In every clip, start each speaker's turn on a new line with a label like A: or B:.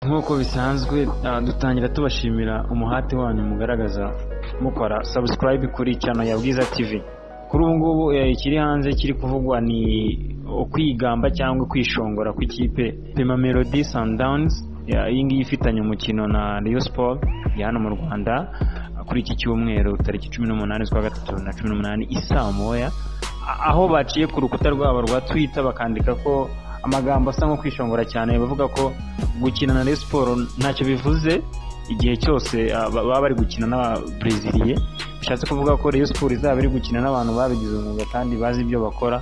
A: Nk'uko bisanzwe, dutangira tubashimira umuhate wanyu mugaragaza mukora subscribe kuri channel ya Bwiza TV. Kuri ubu ngubu, ikiri hanze kiri kuvugwa ni ukwigamba cyangwa kwishongora kw'ikipe Mamelodi Sundowns, iyi ngiyi ifitanye umukino na Rayon Sport ya hano mu Rwanda kuri iki cyumweru tariki 18 z'ukwa gatatu na 18 isaa moya, aho baciye ku rukuta rwabo rwa Twitter bakandika ko amagambo asa nko kwishongora cyane, bavuga ko gukina na Rayon Sport ntacyo bivuze igihe cyose baba bari gukina n'Ababreziliye. Bishatse kuvuga ko Rayon Sport izaba iri gukina n'abantu babigize umwuga kandi bazi ibyo bakora.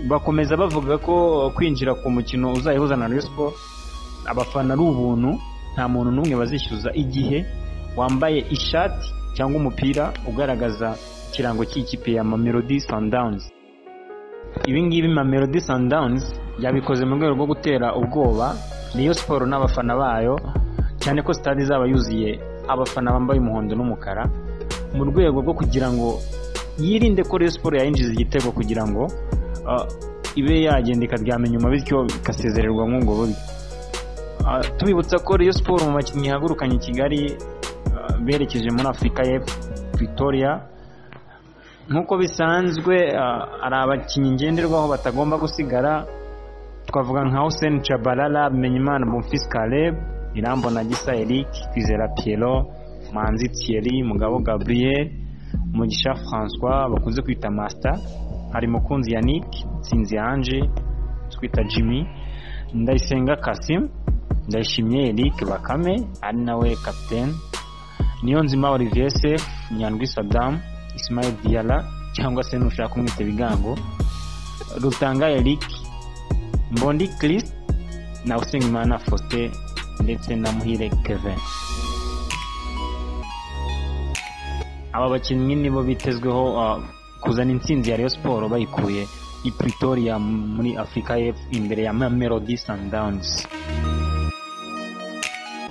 A: Bakomeza bavuga ko kwinjira ku mukino uzayihuza na Rayon Sport abafana ari ubuntu, nta muntu n'umwe bazishyuza igihe wambaye ishati cyangwa umupira ugaragaza ikirango cy'ikipe ya Mamelodi Sundowns. Ibi ngibi Mamelodi Sundowns yabikoze mu rwego rwo gutera ubwoba Rayon Sport n'abafana bayo, cyane ko stade izaba yuzuye abafana bambaye umuhondo n'umukara, mu rwego rwo kugira ngo yirinde ko Rayon Sport yayinjiza igitego kugira ngo ibe yagenda ikaryama inyuma, bityo igasezererwa muri ubwo buryo. Tubibutsa ko Rayon Sport mu bakinnyi ihagurukanye i Kigali berekeje muri Afurika y'Epfo Pretoria, nk'uko bisanzwe, hari abakinnyi ngenderwaho batagomba gusigara. Twavuga nka Hussein Tchabalala, Bimenyimana Bonfils Caleb, Irambona Gisa Eric, Kwizera Pierrot, Manzi Thierry, Mugabo Gabriel, Mugisha François bakunze kwita Master, hari Mukunzi Yannick, Nsinzi Ange twita Jimmy, Ndayisenga Kassim, Ndayishimiye Eric Bakame ari nawe capitaine, Niyonzima Olivier Sef, Nyandwi Saddam, Ismail Diarra cyangwa se nushaka kumwita Bigango, Rutanga Eric, Mbondi Chris na Usengimana Faustin ndetse na Muhire Kevin. Aba bakinnyi nibo bitezweho kuzana intsinzi ya Rayon Sport bayikuye i Pretoria muri Afurika y'Epfo imbere ya Mamelodi Sundowns.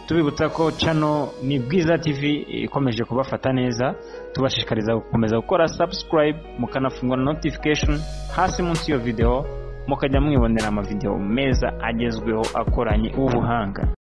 A: Tubibutsa ko channel ni Bwiza TV ikomeje kubafata neza, tubashishikariza gukomeza gukora subscribe mukanafungura notification hasi munsi y'iyo video, mukajya mwibonera amavideo meza agezweho akoranye ubuhanga.